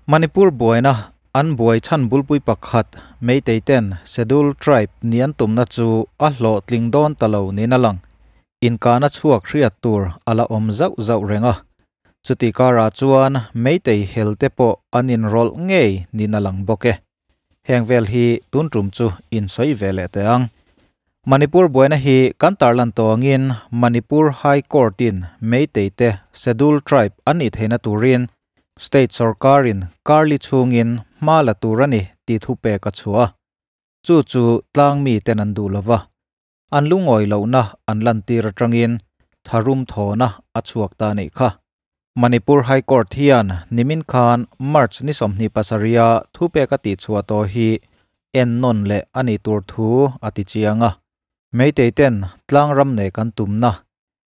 Manipur buaina an buai chhan bulpui pakhat Meitei ten Schedule Tribe nih an tumna chu a hlawhtling dawn ta lo niin a lang. Inkahna chhuak hriat tur a la awm zauh zauh reng a. Chuti karah chuan Meitei hel te pawh an inrawlh ngei niin a lang bawk e. Heng vel hi tun tum chu insawi ve leh teh ang. Manipur buaina hi kan tarlan tawh angin Manipur High Court-in Meitei te Schedule Tribe an nih theihna turin State sorkarin karli chhungin hma la tur a ni tih thupek a chhuah a. Chu chu tlangmi ten an duh lova, an lungawi lohna an lantir atangin tharum thawna a chhuak ta a nih kha. Manipur High Court hian nimin khan March ni 27 a thupek a tihchhuah tawh hi ennawn leh a nih tur thu a ti chiang a. Meitei ten tlangram nei kan tumna,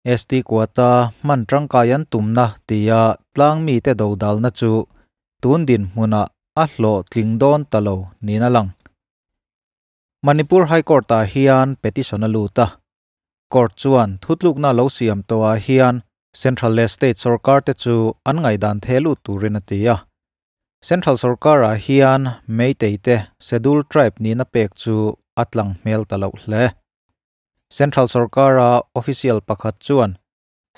ST quota hman tangkai an tumna tia tlangmite dodalna chu tun dinhmunah a hlawhtling dawn ta lo niin a lang. Manipur High Court-ah hian petition a lut a. Court chuan thutlukna lo siam tawhah hian Central leh State sorkar te chu an ngaihdan theh lut turin a ti a. Central sorkarah hian Meitei te Schedule Tribe nihna pek chu a tlang hmel ta loh hle. Central sorkara official pakhat chuan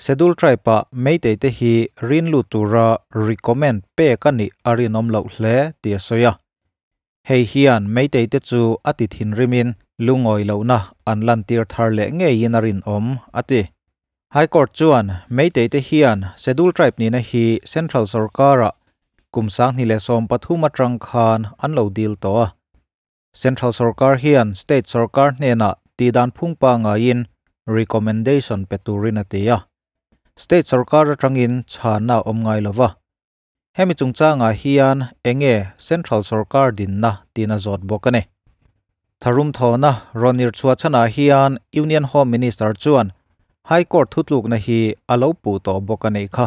Schedule Tribe-ah Meitei te hi rin lut tura recommend pek a nih a rinawm loh hle tih a sawi a. Hei hian Meitei te chu a ti thinrimin lungawi lohna an lantir thar leh ngeiin a rinawm, a ti. High Court chuan Meitei te hian Schedule Tribe nihna hi Central sorkarah kum 2013 atang khan an lo dil tawh a. Central sorkar hian State sorkar hnenah tihdan phung pangaiin recommendation pe turin a ti a. State sorkar atangin chhanna a awm ngai lova. Hemi chungchangah hian enge Central sorkar dinna tiin a zawt bawk a ni. Tharum thawhna rawn irchhuah chhanah hian Union Home Minister chuan High Court thutlukna hi a lo puh tawh bawk a nih kha.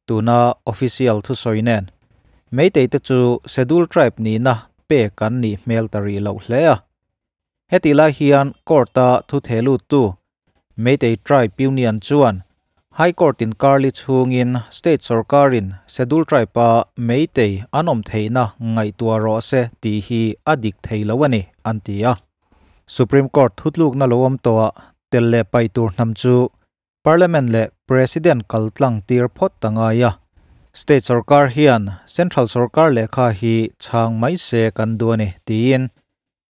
Tuna official thusawi nen Meitei te chu Schedule Tribe nihna pek an nih hmel ta rih loh hle a. Hetih lai hian Court-a thu theh luttu Meitei Tribe Union chuan High Court in karli chhungin State sorkarin Schedule Tribe-a Meitei an awm theihna ngaihtuah rawh se tih hi a dik thei lo a ni, an ti a. Supreme Court thutlukna lo awm tawhah tel leh paih tur hnam chu Parliament leh President kal tlang tir phawt ta ngai a. State sorkar hian Central sorkar lehkha hi chhang mai se kan duh a ni, tiin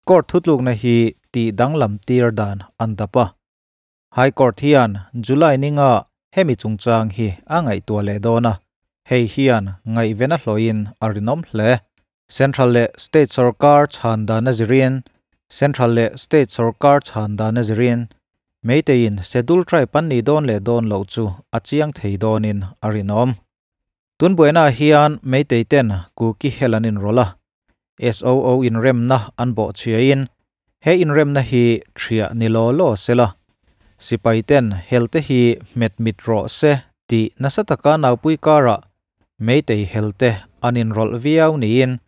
Court thutlukna hi tih danglam tir dan an dap a. High Court hian July ninga hemi chungchang hi a ngaihtuah leh dawn a, hei hian ngaihven a hlawhin a rinawm hle. Central leh State sorkar chhan dan a zirin Central leh State sorkar chhan dan a zirin Meiteiin Schedule Tribe an nih dawn leh dawn loh chu a chiang thei dawnin a rinawm. Tun buainaah hian Meitei ten Kuki hel an inrawlh a, SOO inremna an bawhchhiain he inremna hi thiah ni law law se la, sipai ten hel te hi hmet mit rawh se tih nasa taka naupui karah Meitei hel te an inrawlh viau niin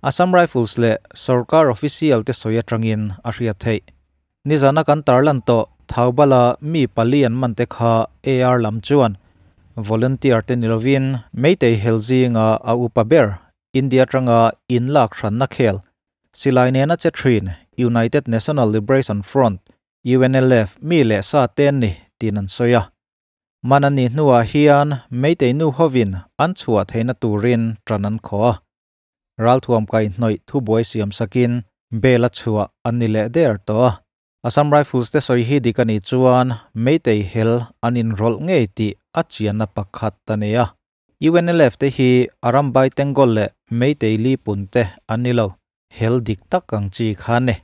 Assam Rifles leh sorkar official te sawi atangin a hriat theih. Nizana kan tarlan tawh Thaubala mi pali an man te kha AR lam chuan volunteer te ni lovin Meitei hel zinga a upa ber India atanga inlak hranna khel silai nena che thin United National Liberation Front, UNLF, mi leh sa te an ni tiin an sawi a. Man an nih hnuah hian Meitei nu hovin an chhuah theihna turin tan an khawh a. Ralthuam kaihhnawih thubuai siam sakin bel a chhuah an ni leh der tawh a. Assam Rifles te sawi hi dik a nih chuan Meitei hel an inrawlh ngei tih a chianna pakhat a ni a. UNLF te hi Arambai Tengol leh Meitei Lipun te an ni lo, hel dik tak ang chi kha an ni.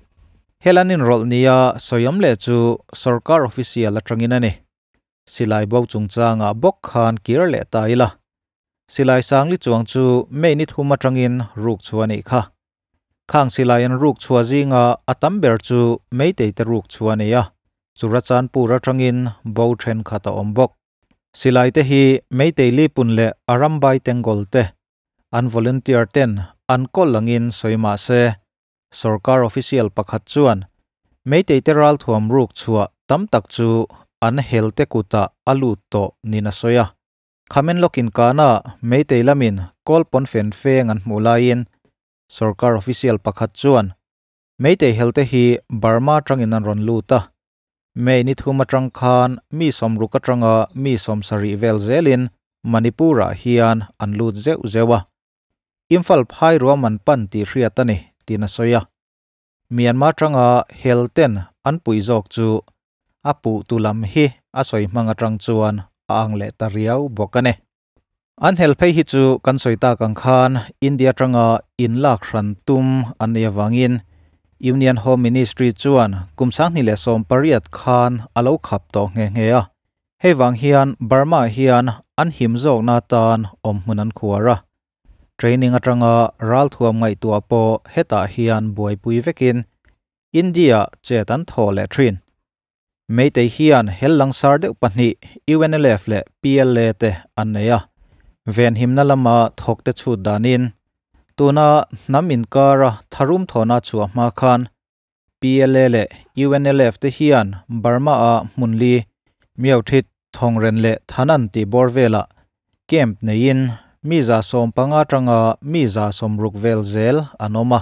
Hel an inrawlh nia sawiawm leh chu sorkar official atangin a ni. Silai bo chungchangah bawk khan kir leh ta ila. Silai sangli chuang chu May ni thum atangin ruk chhuah a nih kha. Khang silai an ruk chhuah zinga a tam ber chu Meitei te ruk chhuah a ni a, Churachandpur atangin bo thenkhat a awm bawk. Silai te hi Meitei Lipun leh Arambai Tengol te an volunteer ten an kawl angin sawi mah se, Sorkar official pakhat chuan Meitei te ralthuam ruk chhuah tam tak chu an helte kutah a lut tawh niin a sawi a. Khamen lawk inkahnaah Meitei lamin kawl pawnfen feng an hmuh laiin sorkar official pakhat chuan Meitei helte hi Burma atangin an rawn lut a, May ni thum atang khan mi 60 atanga mi 70 vel zelin Manipur-ah hian an lut zeuh zeuh a, Imphal phai ruam an pan tih hriat a ni, tiin a sawi a. Myanmar atanga helten an puih zawk chu a puhtu lam hi a sawi hmang atang chuan a ang leh ta riau bawk a ni. An hel phei hi chu kan sawi tak ang khan India atanga inlak hran tum an nei avangin Union Home Ministry chuan kum 2018 khan a lo khap tawh nghe nghe a. Hei vang hian Burma hian an him zawkna atan awmhmun an khuar a. Training atanga ralthuam ngaihtuah pawh hetah hian buaipui vekin India chet an thaw leh thin. Meitei hian hel langsar deuh pahnih UNLF leh PLA te an nei a, venhimna lama thawkte chhut danin tuna hnam inkara tharum thawhna chhuah hma khan PLA leh UNLF te hian Burma-a hmun li, Myothit, Thawngren leh Thanan tih bawr velah camp neiin mi 15 atanga mi 60 vel zel an awm a.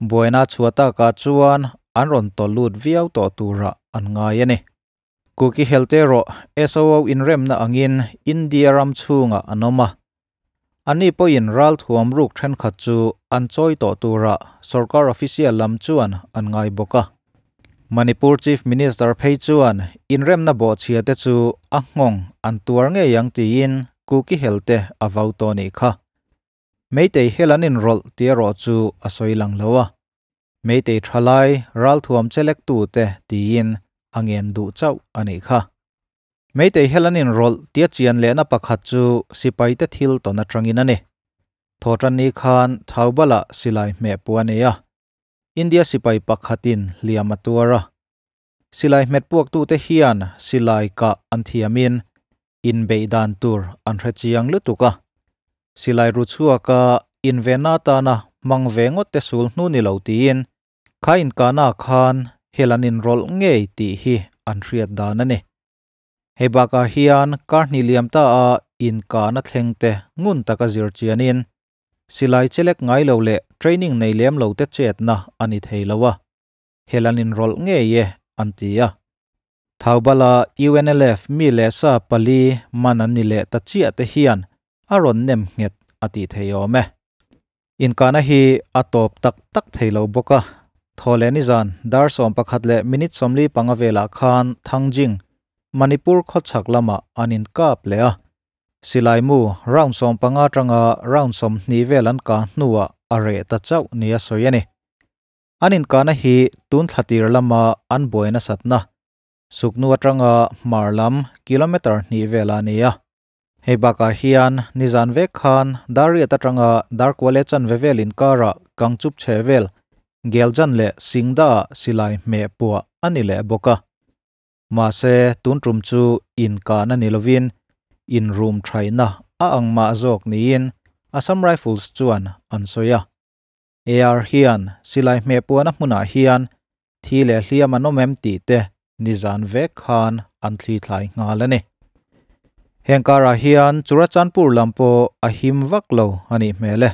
Buaina chhuah takah chuan an rawn tawlh lut viau tawh turah an ngai a ni. Kuki helte erawh SOO inremna angin India ram chhungah an awm a. Anni pawhin ralthuam ruk thenkhat chu an chawi tawh turah sorkar official lam chuan an ngai bawk a. Manipur Chief Minister phei chuan inremna bawhchhia te chu a nghawng an tuar ngei ang tiin Kuki helte a vau tawh nih kha. Meitei hel an inrawlh tih erawh chu a sawi lang lo a, Meitei thalai ralthuam chelek tute tiin a ngen duh chauh a nih kha. Meitei hel an inrawlh tia chian lehna pakhat chu sipaite thil tawn atangin a ni. Thawhtanni khan Thaubalah silai hmeh puh a nei a, India sipai pakhatin hliam a tuar a. Silai hmet puaktute hian silai kah an thiamin inbeih dan tur an hre chiang lutuk a. Silai ru chhuaka invenna atana hmang ve ngawt te sul hnu ni lo tiin kha inkahna khan hel an inrawlh ngei tih hi an hriat dan a ni. Hei bakah hian kar hnih liam ta a inkahna thleng te ngun taka zir chianin silai chelek ngai lo leh training nei lem lo te chetna a ni thei lo a. Hel an inrawlh ngei e, an ti a. Thaubala UNLF mi leh sa pali man an ni leh ta chiah te hian a rawn nem nghet a tih thei awm e. Inkahna hi a tawp tak tak thei lo bawk a. Thaw leh nizan dar 11 leh minute 45 velah khan Thangjing, Manipur khawchhak lamah an inkap leh a. Silai mu round 15 atanga round 20 vel an kah hnuah a reh ta chauh nia sawi a ni. An inkahna hi tun thla tir lama an buai nasatna, Suknu atanga hmar lam kilometre hnih velah a ni a. Hei bakah hian nizan vek khan Dariat atanga Darkuale chanve vel inkarah Kangchup chhe vel, Geljan leh Singda-ah silai hmeh puah a ni leh bawk a. Mahse, tun tum chu inkahna ni lovin inrum thaihna a ang mah zawk niin Assam Rifles chuan an sawi a. AR hian silai hmeh puahna hmunah hian thi leh hliam an awm em tih te nizan vek khan an thli thlai nghal a ni. Heng karah hian Churachandpur lam pawh a him vak lo a nih hmel e.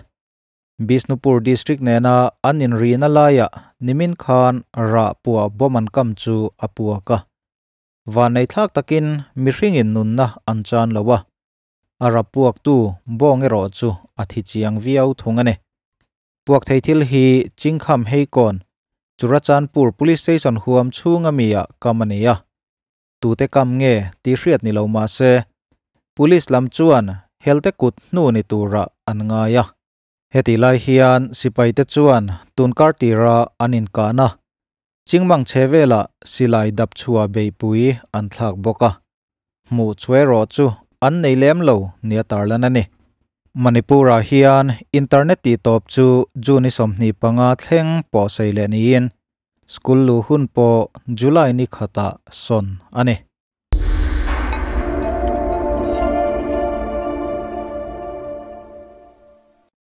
Bishnupur District nena an inrihna laiah nimin khan rah puah bomb an kam chu a puak a. Vanneihthlak takin mihringin nunna an chan lo a. A rap puaktu bawng erawh chu a thi chiang viau thung a ni. Puak thei thil hi Chingkham Heikawn, Churachandpur Police Station huam chhunga mi ah kam a ni a. Tute kam nge tih hriat ni lo mah se, Police lam chuan helte kut hnu ni turah an ngai a. Hetih lai hian sipaite chuan tunkar tira an inkahna Chingmang chhe velah silai dap chhuah beihpui an thlak bawk a. Hmuh chu erawh chu an nei lem lo nia tarlan a ni. Manipur-ah hian internet tihtawp chu June i 25 thleng pawh sei leh niin school luh hun pawh July ni khatah sawn a ni.